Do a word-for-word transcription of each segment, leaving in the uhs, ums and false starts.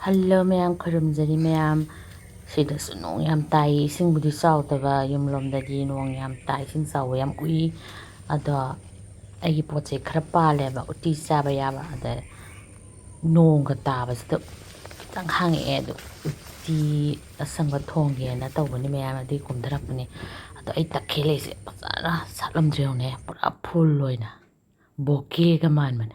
Hello ꯃꯌꯥꯝ, ꯈꯨꯔꯨꯝꯖꯔꯤ ꯃꯌꯥꯝ꯫ ꯁꯤꯗꯁꯨ ꯅꯣꯡ ꯌꯥꯝ ꯇꯥꯏ, ꯏꯁꯤꯡꯕꯨꯗꯤ ꯆꯥꯎꯗꯕ, ꯌꯨꯝꯂꯣꯝꯗꯗꯤ ꯅꯣꯡ ꯌꯥꯝ ꯇꯥꯏ, ꯏꯁꯤꯡ ꯆꯥꯎꯕ ꯌꯥꯝ ꯎꯏ꯫ ꯑꯗꯣ ꯑꯩꯒꯤ ꯄꯣꯠ ꯆꯩ ꯈꯔ ꯄꯥꯜꯂꯦꯕ, ꯎꯇꯤ ꯆꯥꯕ ꯌꯥꯕ꯫ ꯑꯗ ꯅꯣꯡꯒ ꯇꯥꯕꯁꯤꯗ ꯈꯤꯇꯪ ꯍꯥꯡꯉꯛꯑꯦ꯫ ꯑꯗꯣ ꯎꯇꯤ ꯑꯁꯪꯕ ꯊꯣꯡꯒꯦꯅ ꯇꯧꯕꯅꯤ ꯃꯌꯥꯝ, ꯑꯗꯨꯒꯤ ꯀꯨꯝꯊꯔꯛꯄꯅꯤ꯫ ꯑꯗꯣ ꯑꯩ ꯇꯈꯦꯜ ꯂꯩꯁꯦ ꯐꯖꯅ ꯁꯥꯠꯂꯝꯗ꯭ꯔꯦ ꯌꯦꯡꯉꯨꯅꯦ, ꯄꯨꯔꯥ ꯐꯨꯜ ꯑꯣꯏꯅ ꯕꯣꯀꯦꯒ ꯃꯥꯟꯕꯅꯦ꯫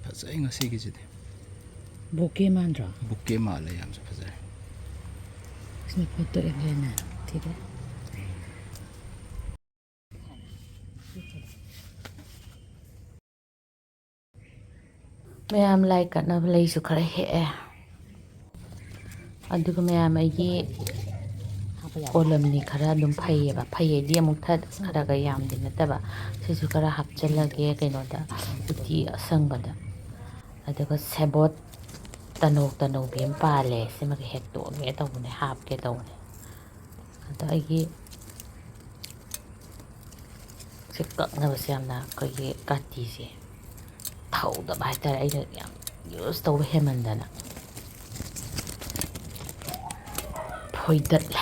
ꯐꯖꯩ ꯉꯁꯤꯒꯤꯁꯤꯗꯤ꯫ ꯕꯣꯀꯦ ꯃꯥꯟꯗ꯭ꯔꯣ? ꯕꯣꯀꯦ ꯃꯥꯜꯂꯦ, ꯌꯥꯝꯁꯨ ꯐꯖꯔꯦ꯫ ꯁꯤꯅ ꯐꯣꯇꯣ ꯑꯦꯂꯦꯅ ꯊꯤꯔꯦ꯫ ꯃꯌꯥꯝ ꯂꯥꯏ ꯀꯠꯅꯕ ꯂꯩꯁꯨ ꯈꯔ ꯍꯦꯛꯑꯦ꯫ ꯑꯗꯨꯒ ꯃꯌꯥꯝ ꯑꯩꯒꯤ ꯀꯣꯂꯝꯅꯤ ꯈꯔ ꯑꯗꯨꯝ ꯐꯩꯌꯦꯕ꯫ ꯐꯩꯌꯦꯗꯤ ꯑꯃꯨꯛ ꯊꯠ ꯈꯔ ꯈꯔ ꯌꯥꯝꯗꯤ ꯅꯠꯇꯕ꯫ ꯁꯤꯁꯨ ꯈꯔ ꯍꯥꯞꯆꯤꯜꯂꯒꯦ ꯀꯩꯅꯣꯗ, ꯎꯇꯤ ꯑꯁꯪꯕꯗ꯫ ꯑꯗꯨꯒ ꯁꯦꯕꯣꯠ ꯇꯅꯧ ꯇꯅꯧꯕꯤ ꯑꯃ ꯄꯥꯜꯂꯦ꯫ ꯁꯤꯃꯒ ꯍꯦꯛꯇꯣꯛꯑꯒꯦ ꯇꯧꯕꯅꯦ, ꯍꯥꯞꯀꯦ ꯇꯧꯕꯅꯦ꯫ ꯑꯗꯣ ꯑꯩꯒꯤ ꯁꯤ ꯀꯛꯅꯕꯁꯦ ꯌꯥꯝꯅ ꯑꯩꯈꯣꯏꯒꯤ ꯀꯥꯇꯤꯁꯦ ꯊꯧꯗꯕ ꯍꯥꯏꯇꯥꯔꯦ, ꯑꯩꯅ ꯌꯥꯝ ꯌꯨꯁ ꯇꯧꯕ ꯍꯦꯟꯃꯟꯗꯅ ꯐꯣꯏꯗꯠꯂꯦ꯫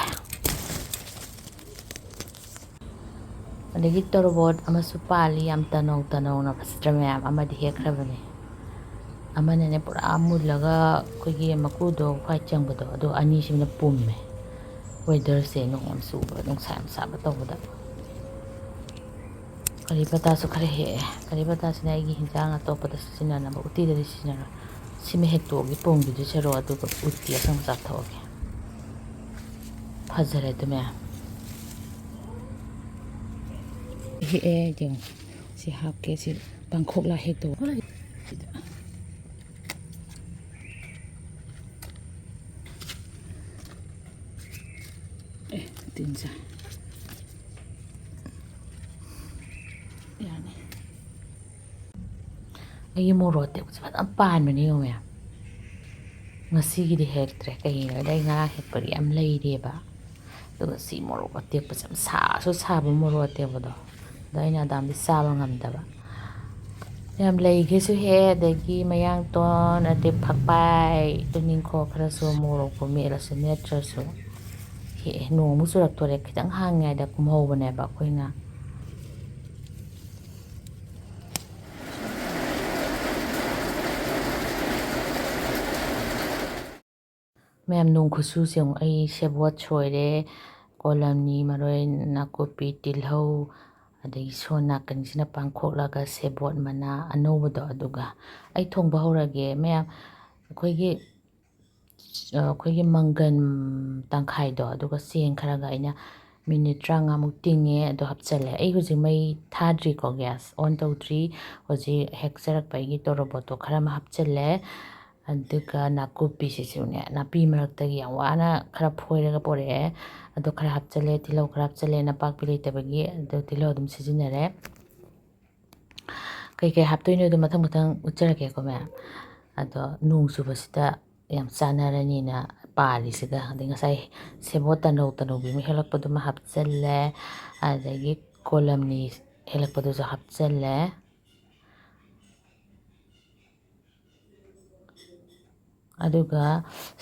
ꯑꯗꯒꯤ ꯇꯣꯔꯕꯣꯠ ꯑꯃꯁꯨ ꯄꯥꯜꯂꯤ, ꯌꯥꯝ ꯇꯅꯧ ꯇꯅꯧꯅ ꯐꯖꯗ꯭ꯔ ꯃꯌꯥꯝ, ꯑꯃꯗꯤ ꯍꯦꯛꯈ꯭ꯔꯕꯅꯦ꯫ ꯑꯃꯅꯅꯦ ꯄꯨꯔꯥ ꯃꯨꯜꯂꯒ ꯑꯩꯈꯣꯏꯒꯤ ꯃꯀꯨꯗꯣ ꯈ꯭ꯋꯥꯏ ꯆꯪꯕꯗꯣ, ꯑꯗꯣ ꯑꯅꯤꯁꯤꯅ ꯄꯨꯝꯃꯦ꯫ ꯋꯦꯗꯔꯁꯦ ꯅꯣꯡ ꯌꯥꯝ ꯆꯨꯕ, ꯅꯨꯡꯁꯥ ꯌꯥꯝ ꯁꯥꯕ ꯇꯧꯕꯗ꯫ ꯀꯔꯤ ꯄꯇꯥꯁꯨ ꯈꯔ ꯍꯦꯛꯑꯦ꯫ ꯀꯔꯤ ꯄꯇꯥꯁꯤꯅ ꯑꯩꯒꯤ ꯍꯤꯟꯖꯥꯡ ꯑꯇꯣꯞꯄꯗ ꯁꯤꯖꯤꯟꯅꯅꯕ, ꯎꯇꯤꯗꯗꯤ ꯁꯤꯖꯤꯟꯅꯔꯣꯏ꯫ ꯁꯤꯃ ꯍꯦꯛꯇꯣꯛꯑꯒꯦ, ꯄꯨꯝꯈꯤꯗꯣꯏ ꯁꯔꯨꯛ, ꯑꯗꯨꯒ ꯎꯇꯤ ꯑꯁꯪꯕ ꯆꯥꯊꯣꯛꯑꯒꯦ꯫ ꯐꯖꯔꯦ ꯑꯗꯨ ꯃꯌꯥꯝ꯫ ꯍꯦꯛꯑꯦ, ꯌꯦꯡꯉꯣ꯫ ꯁꯤ ꯍꯥꯞꯀꯦ, ꯁꯤ ꯄꯥꯡꯈꯣꯛꯂꯥ ꯍꯦꯛꯇꯣꯛ꯫ ꯑꯦ, ꯇꯤꯟ ꯆꯥꯏ꯫ ꯌꯥꯅꯤ꯫ ꯑꯩꯒꯤ ꯃꯣꯔꯣꯛ ꯑꯇꯦꯛꯄꯁꯦ ꯐꯖꯅ ꯄꯥꯟꯕꯅꯦ ꯌꯦꯡꯉꯨ ꯃꯌꯥꯝ꯫ ꯉꯁꯤꯒꯤꯗꯤ ꯍꯦꯛꯇ꯭ꯔꯦ, ꯀꯩꯒꯤꯅꯣ ꯍꯥꯏꯗꯤ ꯑꯩ ꯉꯔꯥꯡ ꯍꯦꯛꯄꯗꯤ ꯌꯥꯝ ꯂꯩꯔꯤꯑꯕ꯫ ꯑꯗꯨꯒ ꯁꯤ ꯃꯣꯔꯣꯛ ꯑꯇꯦꯛꯄꯁꯦ ꯌꯥꯝ ꯁꯥꯁꯨ ꯁꯥꯕ ꯃꯣꯔꯣꯛ ꯑꯇꯦꯛꯄꯗꯣ, ꯑꯗꯣ ꯑꯩꯅ ꯑꯗꯥꯝꯗꯤ ꯆꯥꯕ ꯉꯝꯗꯕ꯫ ꯌꯥꯝ ꯂꯩꯒꯦꯁꯨ ꯍꯦꯛ, ꯑꯗꯒꯤ ꯃꯌꯥꯡꯇꯣꯟ, ꯑꯗꯩ ꯐꯛꯄꯥꯏ, ꯇꯨꯅꯤꯡꯈꯣꯛ ꯈꯔꯁꯨ, ꯃꯣꯔꯣꯛꯄꯨ ꯃꯦꯠꯂꯁꯨ ꯃꯦꯠꯇ꯭ꯔꯁꯨ ꯍꯦꯛꯑꯦ꯫ ꯅꯣꯡꯃꯨꯛ ꯆꯨꯔꯛꯇꯣꯔꯦ, ꯈꯤꯇꯪ ꯍꯥꯡꯉꯤꯉꯩꯗ ꯀꯨꯝꯍꯧꯕꯅꯦꯕ ꯑꯩꯈꯣꯏꯅ꯫ ꯃꯌꯥꯝ, ꯅꯣꯡ ꯈꯨꯆꯨꯁꯦ ꯌꯦꯡꯉꯨ꯫ ꯑꯩ ꯁꯦꯕꯣꯠ ꯁꯣꯏꯔꯦ, ꯀꯣꯂꯝꯅꯤ, ꯃꯔꯣꯏ, ꯅꯥꯀꯨꯞꯄꯤ, ꯇꯤꯜꯍꯧ, ꯑꯗꯒꯤ ꯁꯣꯝ ꯅꯥꯀꯟꯁꯤꯅ ꯄꯥꯡꯈꯣꯛꯂꯒ ꯁꯦꯕꯣꯠ ꯃꯅꯥ ꯑꯅꯧꯕꯗꯣ, ꯑꯗꯨꯒ ꯑꯩ ꯊꯣꯡꯕ ꯍꯧꯔꯒꯦ꯫ ꯃꯌꯥꯝ, ꯑꯩꯈꯣꯏꯒꯤ, ꯑꯩꯈꯣꯏꯒꯤ ꯃꯪꯒꯟ ꯇꯪꯈꯥꯏꯗꯣ, ꯑꯗꯨꯒ ꯆꯦꯡ ꯈꯔꯒ ꯑꯩꯅ ꯃꯤꯅꯤꯠ ꯇꯔꯥꯃꯉꯥꯃꯨꯛ ꯇꯤꯡꯉꯦ, ꯑꯗꯣ ꯍꯥꯞꯆꯜꯂꯦ꯫ ꯑꯩ ꯍꯧꯖꯤꯛ ꯃꯩ ꯊꯥꯗ꯭ꯔꯤꯀꯣ, gas on ꯇꯧꯗ꯭ꯔꯤ꯫ ꯍꯧꯖꯤꯛ ꯍꯦꯛꯆꯔꯛꯄ ꯑꯩꯒꯤ ꯇꯣꯔꯣꯕꯣꯠꯇꯣ ꯈꯔ ꯑꯃ ꯍꯥꯞꯆꯜꯂꯦ꯫ ꯑꯗꯨꯒ ꯅꯥꯀꯨꯞꯄꯤꯁꯤꯁꯨꯅꯦ, ꯅꯥꯄꯤ ꯃꯔꯛꯇꯒꯤ ꯌꯥꯝ ꯋꯥꯅ ꯈꯔ ꯐꯣꯏꯔꯒ ꯄꯣꯔꯛꯑꯦ꯫ ꯑꯗꯣ ꯈꯔ ꯍꯥꯞꯆꯜꯂꯦ, ꯇꯤꯜꯍꯧ ꯈꯔ ꯍꯥꯞꯆꯜꯂꯦ, ꯅꯄꯥꯛꯄꯤ ꯂꯩꯇꯕꯒꯤ꯫ ꯑꯗꯣ ꯇꯤꯜꯍꯧ ꯑꯗꯨꯝ ꯁꯤꯖꯤꯟꯅꯔꯦ꯫ ꯀꯩꯀꯩ ꯍꯥꯞꯇꯣꯏꯅꯣꯗꯣ ꯃꯊꯪ ꯃꯊꯪ ꯎꯠꯆꯔꯛꯀꯦꯀꯣ, ꯃꯌꯥꯝ꯫ ꯑꯗꯣ ꯅꯣꯡ ꯆꯨꯕꯁꯤꯗ ꯌꯥꯝ ꯆꯥꯟꯅꯔꯅꯤꯅ ꯄꯥꯜꯂꯤꯁꯤꯒ꯫ ꯑꯗꯩ ꯉꯁꯥꯏ ꯁꯦꯕꯣꯠ ꯇꯅꯧ ꯇꯅꯧꯕꯤ ꯑꯃ ꯍꯦꯛꯂꯛꯄꯗꯨꯃ ꯍꯥꯞꯆꯜꯂꯦ꯫ ꯑꯗꯒꯤ ꯀꯣꯂꯝꯅꯤ ꯍꯦꯛꯂꯛꯄꯗꯨꯁꯨ ꯍꯥꯞꯆꯜꯂꯦ꯫ ꯑꯗꯨꯒ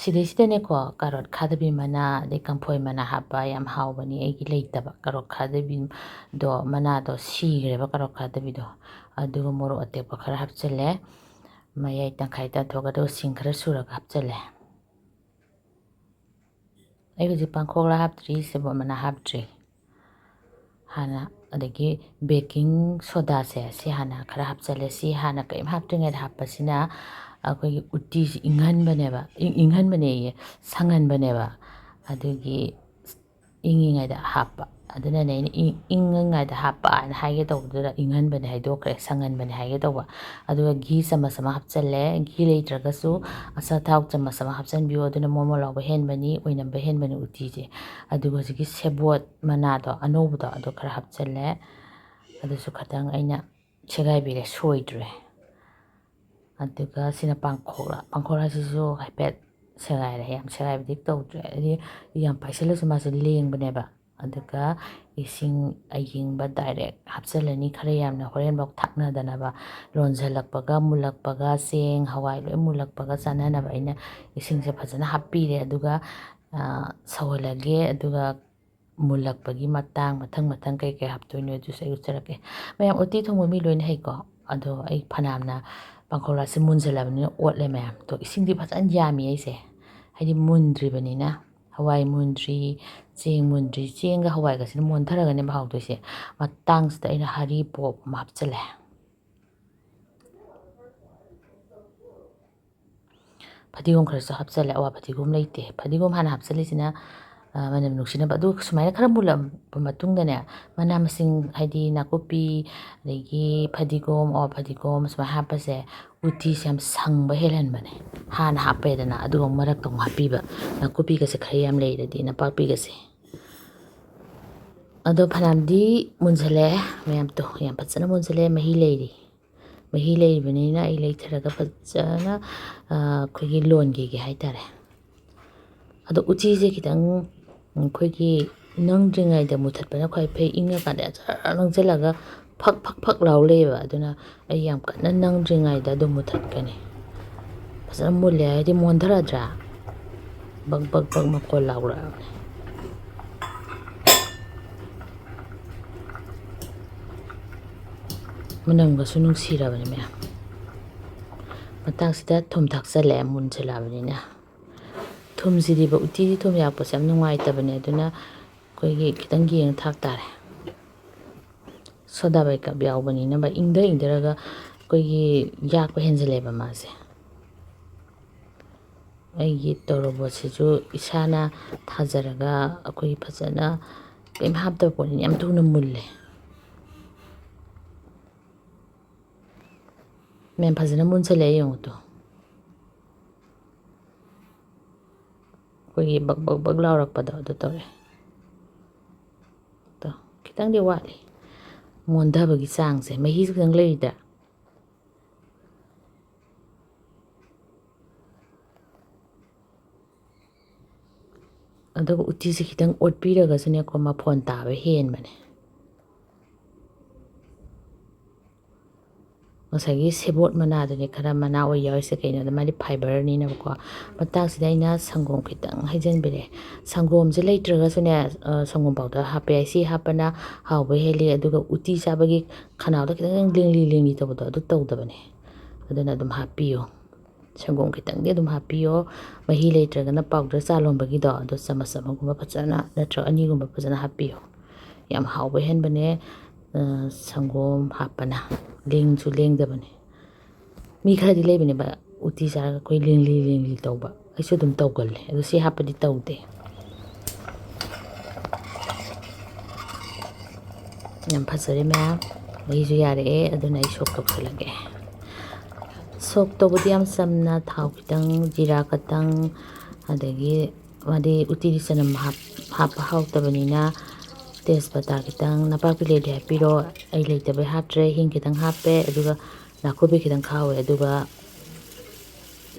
ꯁꯤꯗꯩꯁꯤꯗꯅꯦꯀꯣ, ꯀꯥꯔꯣꯠ ꯈꯥꯗꯕꯤ ꯃꯅꯥ, ꯑꯗꯩ ꯀꯝꯐꯣꯏ ꯃꯅꯥ ꯍꯥꯞꯄ ꯌꯥꯝ ꯍꯥꯎꯕꯅꯤ꯫ ꯑꯩꯒꯤ ꯂꯩꯇꯕ ꯀꯥꯔꯣꯠ ꯈꯥꯗꯕꯤꯗꯣ, ꯃꯅꯥꯗꯣ ꯁꯤꯈ꯭ꯔꯦꯕ, ꯀꯥꯔꯣꯠ ꯈꯥꯗꯕꯤꯗꯣ꯫ ꯑꯗꯨꯒ ꯃꯣꯔꯣꯛ ꯑꯇꯦꯛꯄ ꯈꯔ ꯍꯥꯞꯆꯤꯜꯂꯦ, ꯃꯌꯥꯏ ꯇꯪꯈꯥꯏ ꯇꯥꯊꯣꯛꯑꯒ, ꯑꯗꯨꯒ ꯁꯤꯡ ꯈꯔ ꯁꯨꯔꯒ ꯍꯥꯞꯆꯤꯜꯂꯦ꯫ ꯑꯩ ꯍꯧꯖꯤꯛ ꯄꯥꯡꯈꯣꯛꯂꯥ ꯍꯥꯞꯇ꯭ꯔꯤ, ꯁꯦꯕꯣꯠ ꯃꯅꯥ ꯍꯥꯞꯇ꯭ꯔꯤ꯫ ꯍꯥꯟꯅ, ꯑꯗꯒꯤ ꯕꯦꯀꯤꯡ ꯁꯣꯗꯥꯁꯦ, ꯁꯤ ꯍꯥꯟꯅ ꯈꯔ ꯍꯥꯞꯆꯜꯂꯦ꯫ ꯁꯤ ꯍꯥꯟꯅ ꯀꯔꯤꯝ ꯍꯥꯞꯇ꯭ꯔꯤꯉꯩꯗ ꯍꯥꯞꯄꯁꯤꯅ ꯑꯩꯈꯣꯏꯒꯤ ꯎꯇꯤꯁꯤ ꯏꯪꯍꯟꯕꯅꯦꯕ, ꯏꯪ-, ꯏꯪꯍꯟꯕꯅꯦꯌꯦ, ꯁꯪꯍꯟꯕꯅꯦꯕ꯫ ꯑꯗꯨꯒꯤ ꯏꯪꯉꯤꯉꯩꯗ ꯍꯥꯞꯄ꯫ ꯑꯗꯨꯅꯅꯦ ꯑꯩꯅ ꯏꯪ-, ꯏꯪꯉꯤꯉꯩꯗ ꯍꯥꯞꯄ ꯍꯥꯏꯅ ꯍꯥꯏꯒꯦ ꯇꯧꯕꯗꯨꯗ ꯏꯪꯍꯟꯕꯅꯦ ꯍꯥꯏꯗꯣꯛꯈ꯭ꯔꯦ, ꯁꯪꯍꯟꯕꯅꯦ ꯍꯥꯏꯒꯦ ꯇꯧꯕ꯫ ꯑꯗꯨꯒ ꯘꯤ ꯆꯥꯃꯁ ꯑꯃ ꯍꯥꯞꯆꯜꯂꯦ꯫ ꯘꯤ ꯂꯩꯇ꯭ꯔꯒꯁꯨ ꯑꯆꯥꯊꯥꯎ ꯆꯥꯃꯁ ꯑꯃ ꯍꯥꯞꯆꯟꯕꯤꯌꯣ, ꯑꯗꯨꯅ ꯃꯣꯟ ꯃꯣꯟ ꯂꯥꯎꯕ ꯍꯦꯟꯕꯅꯤ, ꯑꯣꯏꯅꯝꯕ ꯍꯦꯟꯕꯅꯤ ꯎꯇꯤꯁꯦ꯫ ꯑꯗꯨꯒ ꯍꯧꯖꯤꯛꯀꯤ ꯁꯦꯕꯣꯠ ꯃꯅꯥꯗꯣ ꯑꯅꯧꯕꯗꯣ, ꯑꯗꯨ ꯈꯔ ꯍꯥꯞꯆꯜꯂꯦ꯫ ꯑꯗꯨꯁꯨ ꯈꯇꯪ ꯑꯩꯅ ꯁꯦꯒꯥꯏꯕꯤꯔꯦ, ꯁꯣꯏꯗ꯭ꯔꯦ꯫ ꯑꯗꯨꯒ ꯁꯤꯅ ꯄꯥꯡꯈꯣꯛꯂꯥ꯫ ꯄꯥꯡꯈꯣꯛꯂꯥꯁꯤꯁꯨ ꯍꯥꯏꯐꯦꯠ ꯁꯦꯒꯥꯏꯔꯦ꯫ ꯌꯥꯝ ꯁꯦꯒꯥꯏꯕꯗꯤ ꯇꯧꯗ꯭ꯔꯦ꯫ ꯍꯥꯏꯗꯤ ꯌꯥꯝ ꯄꯥꯏꯁꯤꯜꯂꯁꯨ ꯃꯥꯁꯦ ꯂꯦꯡꯕꯅꯦꯕ꯫ ꯑꯗꯨꯒ ꯏꯁꯤꯡ ꯑꯌꯤꯡꯕ direct ꯍꯥꯞꯆꯤꯜꯂꯅꯤ, ꯈꯔ ꯌꯥꯝꯅ ꯍꯣꯔꯦꯟꯐꯥꯎ ꯊꯥꯛꯅꯗꯅꯕ꯫ ꯂꯣꯟꯁꯤꯜꯂꯛꯄꯒ, ꯃꯨꯜꯂꯛꯄꯒ, ꯆꯦꯡ, ꯍꯋꯥꯏ ꯂꯣꯏ ꯃꯨꯜꯂꯛꯄꯒ ꯆꯥꯟꯅꯅꯕ ꯑꯩꯅ ꯏꯁꯤꯡꯁꯦ ꯐꯖꯅ ꯍꯥꯞꯄꯤꯔꯦ꯫ ꯑꯗꯨꯒ, ꯑ, ꯁꯧꯍꯜꯂꯒꯦ꯫ ꯑꯗꯨꯒ ꯃꯨꯜꯂꯛꯄꯒꯤ ꯃꯇꯥꯡ, ꯃꯊꯪ ꯃꯊꯪ ꯀꯩ ꯀꯩ ꯍꯥꯞꯇꯣꯏꯅꯣ ꯑꯗꯨꯁꯨ ꯑꯩ ꯎꯠꯆꯔꯛꯀꯦ꯫ ꯃꯌꯥꯝ, ꯎꯇꯤ ꯊꯣꯡꯕ ꯃꯤ ꯂꯣꯏꯅ ꯍꯩꯀꯣ꯫ ꯑꯗꯣ ꯑꯩ ꯐꯅꯌꯥꯝꯅ ꯄꯥꯡꯈꯣꯛꯂꯥꯁꯦ ꯃꯨꯟꯁꯤꯜꯂꯕꯅꯤꯅ ꯑꯣꯠꯂꯦ ꯃꯌꯥꯝ꯫ ꯑꯗꯣ ꯏꯁꯤꯡꯗꯤ ꯐꯖꯅ ꯌꯥꯝꯃꯤ ꯑꯩꯁꯦ, ꯍꯥꯏꯗꯤ ꯃꯨꯟꯗ꯭ꯔꯤꯕꯅꯤꯅ꯫ ꯍꯋꯥꯏ ꯃꯨꯟꯗ꯭ꯔꯤ, ꯆꯦꯡ ꯃꯨꯟꯗ꯭ꯔꯤ꯫ ꯆꯦꯡꯒ ꯍꯋꯥꯏꯒꯁꯤꯅ ꯃꯣꯟꯊꯔꯒꯅꯦꯕ ꯍꯥꯎꯗꯣꯏꯁꯦ꯫ ꯃꯇꯥꯡꯁꯤꯗ ꯑꯩꯅ ꯍꯔꯤꯕꯣꯞ ꯑꯃ ꯍꯥꯞꯆꯤꯜꯂꯦ꯫ ꯐꯗꯤꯒꯣꯝ ꯈꯔꯁꯨ ꯍꯥꯞꯆꯤꯜꯂꯦ꯫ ꯑꯋꯥ ꯐꯗꯤꯒꯣꯝ ꯂꯩꯇꯦ꯫ ꯐꯗꯤꯒꯣꯝ ꯍꯥꯟꯅ ꯍꯥꯞꯆꯤꯜꯂꯤꯁꯤꯅ, ꯑ, ꯃꯅꯝ ꯅꯨꯡꯁꯤꯅꯕ꯫ ꯑꯗꯨ ꯁꯨꯃꯥꯏꯅ ꯈꯔ ꯃꯨꯜꯂꯛꯄ ꯃꯇꯨꯡꯗꯅꯦ, ꯃꯅꯥ ꯃꯁꯤꯡ ꯍꯥꯏꯗꯤ ꯅꯥꯀꯨꯞꯄꯤ, ꯑꯗꯒꯤ ꯐꯗꯤꯒꯣꯝ, ꯑꯋꯥ ꯐꯗꯤꯒꯣꯝ ꯁꯨꯃꯥꯏꯅ ꯍꯥꯞꯄꯁꯦ ꯎꯇꯤꯁꯦ ꯌꯥꯝ ꯁꯪꯕ ꯍꯦꯜꯍꯟꯕꯅꯦ꯫ ꯍꯥꯟꯅ ꯍꯥꯞꯄꯦꯗꯅ, ꯑꯗꯨꯒ ꯃꯔꯛꯇ ꯑꯃꯨꯛ ꯍꯥꯞꯄꯤꯕ꯫ ꯅꯥꯀꯨꯞꯄꯤꯒꯁꯦ ꯈꯔ ꯌꯥꯝ ꯂꯩꯔꯗꯤ, ꯅꯄꯥꯛꯄꯤꯒꯁꯦ꯫ ꯑꯗꯣ ꯐꯅꯌꯥꯝꯗꯤ ꯃꯨꯟꯁꯤꯜꯂꯛꯑꯦ ꯃꯌꯥꯝ꯫ ꯇꯣ, ꯌꯥꯝ ꯐꯖꯅ ꯃꯨꯟꯁꯤꯜꯂꯛꯑꯦ꯫ ꯃꯍꯤ ꯂꯩꯔꯤ꯫ ꯃꯍꯤ ꯂꯩꯔꯤꯕꯅꯤꯅ ꯑꯩ ꯂꯩꯊꯔꯒ ꯐꯖꯅ, ꯑ, ꯑꯩꯈꯣꯏꯒꯤ ꯂꯣꯟꯈꯤꯒꯦ ꯍꯥꯏꯇꯥꯔꯦ꯫ ꯑꯗꯣ ꯎꯇꯤꯁꯦ ꯈꯤꯇꯪ ꯑꯩꯈꯣꯏꯒꯤ ꯅꯪꯗ꯭ꯔꯤꯉꯩꯗ ꯃꯨꯊꯠꯄꯅ ꯈ꯭ꯋꯥꯏ ꯐꯩ꯫ ꯏꯪꯉꯀꯥꯟꯗ ꯖꯔ ꯅꯪꯁꯤꯜꯂꯒ ꯐꯛ ꯐꯛ ꯐꯛ ꯂꯥꯎ ꯂꯩꯌꯦꯕ꯫ ꯑꯗꯨꯅ ꯑꯩ ꯌꯥꯝ ꯀꯟꯅ ꯅꯪꯗ꯭ꯔꯤꯉꯩꯗ ꯑꯗꯨꯝ ꯃꯨꯊꯠꯀꯅꯤ꯫ ꯐꯖꯅ ꯃꯨꯜꯂꯦ ꯍꯥꯏꯗꯤ ꯃꯣꯟꯊꯔꯗ꯭ꯔꯥ? ꯕꯛ ꯕꯛ ꯕꯛ ꯃꯈꯣꯜ ꯂꯥꯎꯔꯛꯑꯕꯅꯦ꯫ ꯃꯅꯝꯒꯁꯨ ꯅꯨꯡꯁꯤꯔꯕꯅꯦ ꯃꯌꯥꯝ꯫ ꯃꯇꯥꯡꯁꯤꯗ ꯊꯨꯝ ꯊꯥꯛꯆꯜꯂꯦ, ꯃꯨꯟꯁꯤꯜꯂꯛꯑꯕꯅꯤꯅ꯫ ꯊꯨꯝꯁꯤꯗꯤꯕ, ꯎꯇꯤꯗꯤ ꯊꯨꯝ ꯌꯥꯛꯄꯁꯦ ꯌꯥꯝ ꯅꯨꯡꯉꯥꯏꯇꯕꯅꯦ꯫ ꯑꯗꯨꯅ ꯑꯩꯈꯣꯏꯒꯤ ꯈꯤꯇꯪ ꯌꯦꯡꯉ ꯊꯥꯛ ꯇꯥꯔꯦ꯫ ꯁꯣꯗꯥ ꯕꯥꯏꯀꯞ ꯌꯥꯎꯕꯅꯤꯅ ꯕ, ꯏꯪꯊ ꯏꯪꯊꯔꯒ ꯑꯩꯈꯣꯏꯒꯤ ꯌꯥꯛꯄ ꯍꯦꯟꯖꯤꯜꯂꯦꯕ ꯃꯥꯁꯦ꯫ ꯑꯩꯒꯤ ꯇꯣꯔꯣꯕꯣꯠꯁꯤꯁꯨ ꯏꯁꯥꯅ ꯊꯥꯖꯔꯒ ꯑꯩꯈꯣꯏ ꯐꯖꯅ ꯀꯩꯝ ꯍꯥꯞꯇꯕ ꯄꯣꯠꯅꯤꯅ ꯌꯥꯝ ꯊꯨꯅ ꯃꯨꯜꯂꯦ꯫ ꯃꯌꯥꯝ, ꯐꯖꯅ ꯃꯨꯟꯁꯜꯂꯛꯑꯦ ꯌꯦꯡꯉꯨ ꯇꯨ꯫ ꯑꯩꯈꯣꯏꯒꯤ ꯕꯛ ꯕꯛ ꯕꯛ ꯂꯥꯎꯔꯛꯄꯗꯣ ꯑꯗꯨ ꯇꯧꯔꯦ꯫ ꯇꯣ, ꯈꯤꯇꯪꯗꯤ ꯋꯥꯠꯂꯤ꯫ ꯃꯣꯟꯊꯕꯒꯤ ꯆꯥꯡꯁꯦ, ꯃꯍꯤꯁꯨ ꯈꯤꯇꯪ ꯂꯩꯔꯤꯗ꯫ ꯑꯗꯨꯒ ꯎꯇꯤꯁꯦ ꯈꯤꯇꯪ ꯑꯣꯠꯄꯤꯔꯒꯁꯨꯅꯦꯀꯣ, ꯃꯐꯣꯟ ꯇꯥꯕ ꯍꯦꯟꯕꯅꯦ꯫ ꯉꯁꯥꯏꯒꯤ ꯁꯦꯕꯣꯠ ꯃꯅꯥꯗꯨꯅꯦ ꯈꯔ ꯃꯅꯥ ꯑꯣꯏ ꯌꯥꯎꯔꯤꯁꯦ, ꯀꯩꯅꯣꯗ ꯃꯥꯗꯤ ꯐꯥꯏꯕꯔꯅꯤꯅꯕꯀꯣ꯫ ꯃꯇꯥꯡꯁꯤꯗ ꯑꯩꯅ ꯁꯪꯒꯣꯝ ꯈꯤꯇꯪ ꯍꯩꯖꯤꯟꯕꯤꯔꯦ꯫ ꯁꯪꯒꯣꯝꯁꯦ ꯂꯩꯇ꯭ꯔꯒꯁꯨꯅꯦ, ꯑ, ꯁꯪꯒꯣꯝ ꯄꯥꯎꯗꯔ ꯍꯥꯞꯄ ꯌꯥꯏ꯫ ꯁꯤ ꯍꯥꯞꯄꯅ ꯍꯥꯎꯕ ꯍꯦꯜꯂꯤ, ꯑꯗꯨꯒ ꯎꯇꯤ ꯆꯥꯕꯒꯤ ꯈꯅꯥꯎꯗ ꯈꯤꯇꯪ ꯂꯦꯡꯂꯤ ꯂꯦꯡꯂꯤ ꯇꯧꯕꯗꯣ ꯑꯗꯨ ꯇꯧꯗꯕꯅꯦ꯫ ꯑꯗꯨꯅ ꯑꯗꯨꯝ ꯍꯥꯞꯄꯤꯌꯨ꯫ ꯁꯪꯒꯣꯝ ꯈꯤꯇꯪꯗꯤ ꯑꯗꯨꯝ ꯍꯥꯞꯄꯤꯌꯣ꯫ ꯃꯍꯤ ꯂꯩꯇ꯭ꯔꯒꯅ ꯄꯥꯎꯗꯔ ꯆꯥ ꯂꯣꯟꯕꯒꯤꯗꯣ, ꯑꯗꯣ ꯆꯥꯃꯁ ꯑꯃꯒꯨꯝꯕ ꯐꯖꯅ ꯅꯠꯇ꯭ꯔꯒ ꯑꯅꯤꯒꯨꯝꯕ ꯐꯖꯅ ꯍꯥꯞꯄꯤꯌꯣ꯫ ꯌꯥꯝ ꯍꯥꯎꯕ ꯍꯦꯟꯕꯅꯦ, ꯑ, ꯁꯪꯒꯣꯝ ꯍꯥꯞꯄꯅ꯫ ꯂꯦꯡꯁꯨ ꯂꯦꯡꯗꯕꯅꯦ꯫ ꯃꯤ ꯈꯔꯗꯤ ꯂꯩꯕꯅꯦꯕ, ꯎꯇꯤ ꯆꯥꯔꯒ ꯑꯩꯈꯣꯏ ꯂꯦꯡꯂꯤ ꯂꯦꯡꯂꯤ ꯇꯧꯕ꯫ ꯑꯩꯁꯨ ꯑꯗꯨꯝ ꯇꯧꯒꯜꯂꯦ, ꯑꯗꯨ ꯁꯤ ꯍꯥꯞꯄꯗꯤ ꯇꯧꯗꯦ꯫ ꯌꯥꯝ ꯐꯖꯔꯦ ꯃꯌꯥꯝ, ꯃꯍꯤꯁꯨ ꯌꯥꯔꯛꯑꯦ, ꯑꯗꯨꯅ ꯑꯩ ꯁꯣꯛ ꯇꯧꯁꯜꯂꯒꯦ꯫ ꯁꯣꯛ ꯇꯧꯕꯗꯤ ꯌꯥꯝ ꯆꯝꯅ, ꯊꯥꯎ ꯈꯤꯇꯪ, ꯖꯤꯔꯥ ꯈꯤꯇꯪ, ꯑꯗꯒꯤ ꯃꯥꯗꯤ ꯎꯇꯤꯗꯤ ꯆꯅꯝ ꯍꯥꯞ-, ꯍꯥꯞꯄ ꯍꯥꯎꯇꯕꯅꯤꯅ, ꯇꯦꯖꯄꯇꯥ ꯈꯤꯇꯪ, ꯅꯄꯥꯛꯄꯤ ꯂꯩꯔꯗꯤ ꯍꯥꯞꯄꯤꯔꯣ, ꯑꯩ ꯂꯩꯇꯕꯩ ꯍꯥꯞꯇ꯭ꯔꯦ꯫ ꯍꯤꯡ ꯈꯤꯇꯪ ꯍꯥꯞꯄꯦ, ꯑꯗꯨꯒ ꯅꯥꯀꯨꯞꯄꯤ ꯈꯤꯇꯪ ꯈꯥꯎꯋꯦ, ꯑꯗꯨꯒ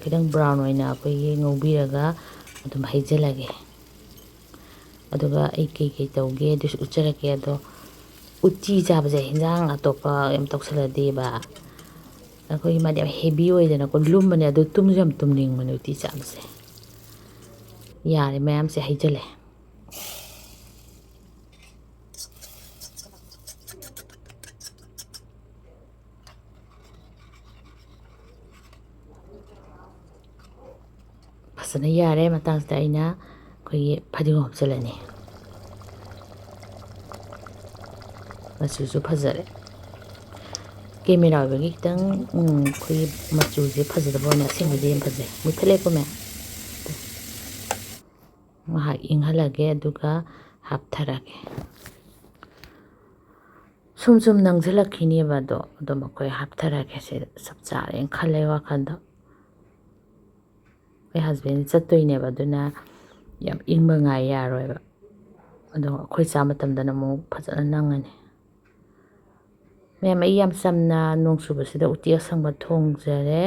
ꯈꯤꯇꯪ ꯕ꯭ꯔꯥꯎꯟ ꯑꯣꯏꯅ ꯑꯩꯈꯣꯏꯒꯤ ꯉꯧꯕꯤꯔꯒ ꯑꯗꯨꯝ ꯍꯩꯖꯤꯜꯂꯒꯦ꯫ ꯑꯗꯨꯒ ꯑꯩ ꯀꯩꯀꯩ ꯇꯧꯒꯦ ꯑꯗꯨꯁꯨ ꯎꯠꯆꯔꯛꯀꯦ꯫ ꯑꯗꯣ ꯎꯇꯤ ꯆꯥꯕꯁꯦ ꯍꯤꯟꯖꯥꯡ ꯑꯇꯣꯞꯄ ꯌꯥꯝ ꯇꯧꯁꯜꯂꯗꯤꯕ, ꯑꯩꯈꯣꯏꯒꯤ ꯃꯥꯗꯤ ꯌꯥꯝ ꯍꯦꯚꯤ ꯑꯣꯏꯗꯅꯀꯣ, ꯂꯨꯝꯕꯅꯦ꯫ ꯑꯗꯣ ꯇꯨꯝꯁꯨ ꯌꯥꯝ ꯇꯨꯝꯅꯤꯡꯕꯅꯦ ꯎꯇꯤ ꯆꯥꯕꯁꯦ꯫ ꯌꯥꯔꯦ, ꯃꯌꯥꯝꯁꯦ ꯍꯩꯖꯜꯂꯦ꯫ ꯐꯖꯅ ꯌꯥꯔꯦ꯫ ꯃꯇꯥꯡꯁꯤꯗ ꯑꯩꯅ ꯑꯩꯈꯣꯏꯒꯤ ꯐꯗꯤꯒꯣꯝ ꯍꯥꯞꯆꯤꯜꯂꯅꯤ꯫ ꯃꯆꯨꯁꯨ ꯐꯖꯔꯦ꯫ ꯀꯦꯃꯦꯔꯥ ꯑꯣꯏꯕꯒꯤ ꯈꯤꯇꯪ, ꯎꯝ, ꯑꯩꯈꯣꯏꯒꯤ ꯃꯆꯨꯁꯦ ꯐꯖꯗꯕ ꯋꯥꯅꯤ, ꯑꯁꯦꯡꯕꯗꯤ ꯌꯥꯝ ꯐꯖꯩ꯫ ꯃꯨꯊꯠꯂꯦꯀꯣ ꯃꯌꯥꯝ꯫ ꯉꯥꯏꯍꯥꯛ ꯏꯪꯍꯜꯂꯒꯦ, ꯑꯗꯨꯒ ꯍꯥꯞꯊꯔꯒꯦ꯫ ꯁꯨꯝ ꯁꯨꯝ ꯅꯪꯁꯤꯜꯂꯛꯈꯤꯅꯦꯕ ꯑꯗꯣ, ꯑꯗꯨꯝ ꯑꯩꯈꯣꯏ ꯍꯥꯞꯊꯔꯒꯦ꯫ ꯁꯤꯗ ꯆꯞ ꯆꯥꯔꯦꯅ ꯈꯜꯂꯦ ꯋꯥꯈꯜꯗ꯫ ꯑꯩ husband ꯆꯠꯇꯣꯏꯅꯦꯕ, ꯑꯗꯨꯅ ꯌꯥꯝ ꯏꯪꯕ ꯉꯥꯏ ꯌꯥꯔꯣꯏꯕ꯫ ꯑꯗꯣ ꯑꯩꯈꯣꯏ ꯆꯥ ꯃꯇꯝꯗꯅ ꯑꯃꯨꯛ ꯐꯖꯅ ꯅꯪꯉꯅꯤ꯫ ꯃꯌꯥꯝ, ꯑꯩ ꯌꯥꯝ ꯆꯝꯅ ꯅꯣꯡ ꯆꯨꯕꯁꯤꯗ ꯎꯇꯤ ꯑꯁꯪꯕ ꯊꯣꯡꯖꯔꯦ꯫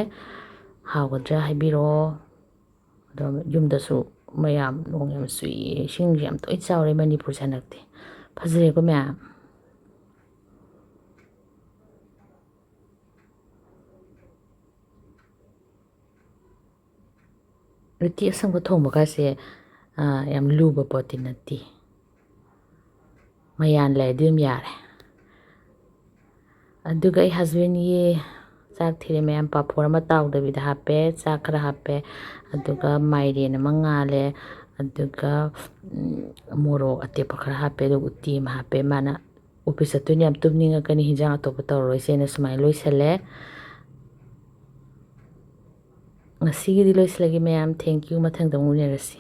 ꯍꯥꯎꯒꯗ꯭ꯔꯥ ꯍꯥꯏꯕꯤꯔꯛꯑꯣ꯫ ꯑꯗꯣ ꯌꯨꯝꯗꯁꯨ ꯃꯌꯥꯝ ꯅꯣꯡ ꯌꯥꯝ ꯆꯨꯏꯌꯦ, ꯏꯁꯤꯡꯁꯦ ꯌꯥꯝ ꯇꯣꯏꯅ ꯆꯥꯎꯔꯦ ꯃꯅꯤꯄꯨꯔꯁꯦ ꯍꯟꯗꯛꯇꯤ꯫ ꯐꯖꯔꯦꯀꯣ ꯃꯌꯥꯝ꯫ ꯎꯇꯤ ꯑꯁꯪꯕ ꯊꯣꯡꯕꯒꯁꯦ, ꯑꯥ, ꯌꯥꯝ ꯂꯨꯕ ꯄꯣꯠꯇꯤ ꯅꯠꯇꯦ꯫ ꯃꯌꯥꯟ ꯂꯩꯔꯗꯤ ꯑꯗꯨꯝ ꯌꯥꯔꯦ꯫ ꯑꯗꯨꯒ ꯑꯩ husbandꯒꯤ ꯆꯥꯛ ꯊꯤꯔꯦ ꯃꯌꯥꯝ, ꯄꯥꯐꯣꯔ ꯑꯃ ꯇꯥꯎꯗꯕꯤꯗ ꯍꯥꯞꯄꯦ, ꯆꯥꯛ ꯈꯔ ꯍꯥꯞꯄꯦ, ꯑꯗꯨꯒ ꯃꯥꯏꯔꯦꯟ ꯑꯃ ꯉꯥꯜꯂꯦ, ꯑꯗꯨꯒ, ꯎꯝ, ꯃꯣꯔꯣꯛ ꯑꯇꯦꯛꯄ ꯈꯔ ꯍꯥꯞꯄꯦ, ꯑꯗꯨꯒ ꯎꯇꯤ ꯑꯃ ꯍꯥꯞꯄꯦ꯫ ꯃꯥꯅ "ꯑꯣꯐꯤꯁ ꯆꯠꯇꯣꯏꯅꯦ, ꯌꯥꯝ ꯇꯨꯝꯅꯤꯡꯉꯛꯀꯅꯤ, ꯍꯤꯟꯖꯥꯡ ꯑꯇꯣꯞꯄ ꯇꯧꯔꯔꯣꯏꯁꯦꯅ" ꯁꯨꯃꯥꯏꯅ ꯂꯣꯏꯁꯜꯂꯦ꯫ ꯉꯁꯤꯒꯤꯗꯤ ꯂꯣꯏꯁꯤꯜꯂꯒꯦ ꯃꯌꯥꯝ, thank you, ꯃꯊꯪꯗ ꯑꯃꯨꯛ ꯎꯅꯔꯁꯤ꯫